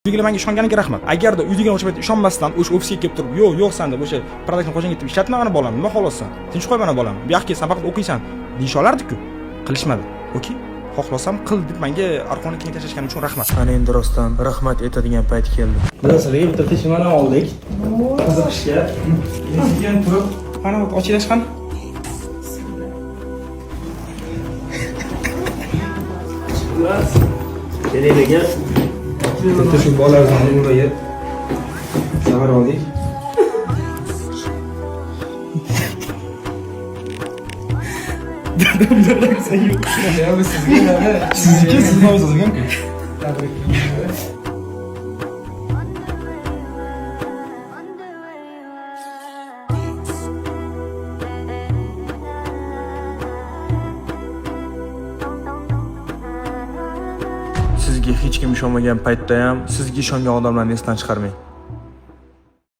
Uydagilar menga ishonganiga rahmat. Agarda uydagilar o'sha payt ishonmasdan o'sha ofisga kelib turib, "Yo'q, yo'q san" deb o'sha продакт ni qo'shanga ketib ishlatma mana bolam, nima xohlasan? Tinch qo'y mana bolam. Bu yoqqa kel, san faqat o'qiysan deyisha olardi-ku. Qilishmadi. Okey. Xohlasam qil deb menga arqonni keyin tashlashgani uchun rahmat. Ana endi rostdan rahmat aytadigan payt keldi. Bilasizlar, bitta teshimani oldik. Qiziqishga. Sekin turib, qani ochilash qani? Keling aka. Bitta shu bolalarni umriga safar oldik. Sizniki, siz nomingiz yozilgan-ku. Sizga hech kim ishonmagan paytda ham sizga ishongan odamlarni esdan chiqarmang.